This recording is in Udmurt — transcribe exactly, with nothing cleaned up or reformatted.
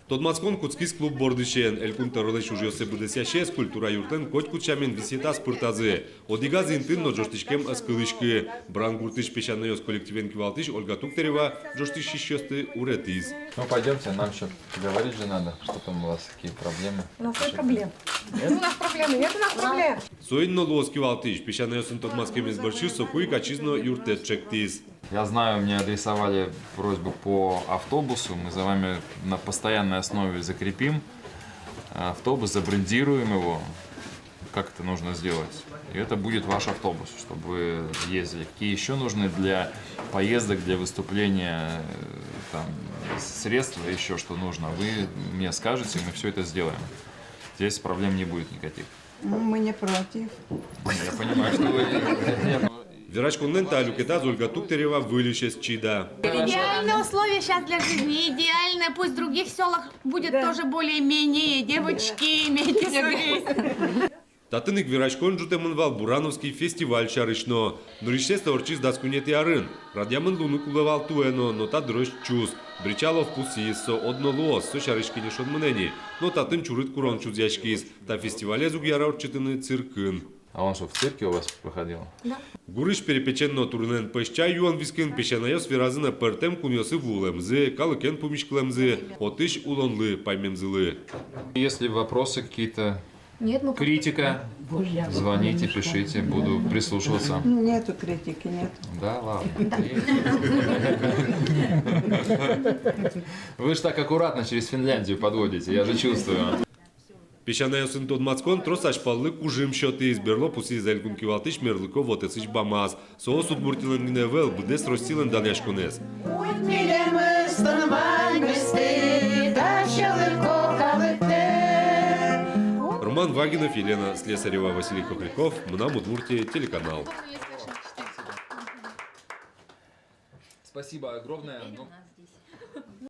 Тодматскон кутскиз клуб бордысен. Элькун тӧролэсь ужъёссэ быдэсъясез культура юртлэн котькуд сямен висъетаз пыртазы. Одӥгаз интыын но ӝожтӥськем ӧз кылӥськы. Брангуртысь песянайёс коллективен кивалтӥсь Ольга Туктарева ӝожтӥсьёсты уретӥз. Ну, пойдёмте, нам ещё поговорить же надо. Что там у вас, какие проблемы? У нас нет проблем. Нет? У нас проблемы, нет у нас проблем. Соин но луоз кивалтӥсь. Песянайёсын тодматскемез бӧрсьы соку ик ачиз но юрттэт чектӥз. Я знаю, мне адресовали просьбу по автобусу. Мы за вами на постоянной основе закрепим автобус, забрендируем его. Как это нужно сделать? И это будет ваш автобус, чтобы вы ездили. Какие ещё нужны для поездок, для выступления, э, там, средства, ещё что нужно, вы мне скажете, мы всё это сделаем. Здесь проблем не будет никаких. Ну, мы не против. Я понимаю, что вы... Вераськонлэн та люкетаз Ольга Туктарева выльысь ӧз чида. Идеальные условия сейчас для жизни, идеальные. Пусть в других сёлах будет тоже более-менее, девочки, имейте совесть. Татын ик вераськон ӝутэмын вал Бурановский фестиваль сярысь но. Нырысьсэ со ортчиз дас куинетӥ арын. Радъямын луыны кулэ вал туэ но, но та дырозь чус. Бречалов пусйиз, со одно луоз, со сярысь кенешонмын ини. Но татын чурыт курон чузъяськиз. Та фестивалез уг яра ортчытыны циркын. А он что, в цирке у вас проходил? Да. Гурысь перепечен но турынэн пӧсь чай юон вискын песянайёс веразы на пӧртэм кунъёсы вуылэмзы, калыкен пумиськылэмзы, отысь улонлы паймемзылы. Если вопросы какие-то, нет, ну, критика, звоните, пишите, буду прислушиваться. Нету критики, нету. Да ладно. Вы ж так аккуратно через Финляндию подводите, я же чувствую. Песянайёсын тодматскон трос азьпаллы кужым сётӥз, берло пусйиз элькун кивалтӥсь мерлыко вотэсысь бамаз. Соос Удмуртилэн гинэ ӧвӧл, быдэс Россилэн данъяськонэз. Ут милемыз тон ваньмысты, дасялыко калыктэ. Роман Вагинов, Елена Слесарева, Василий Хохряков, «Мынам Удмуртие» телеканал. Спасибо огромное. Ну,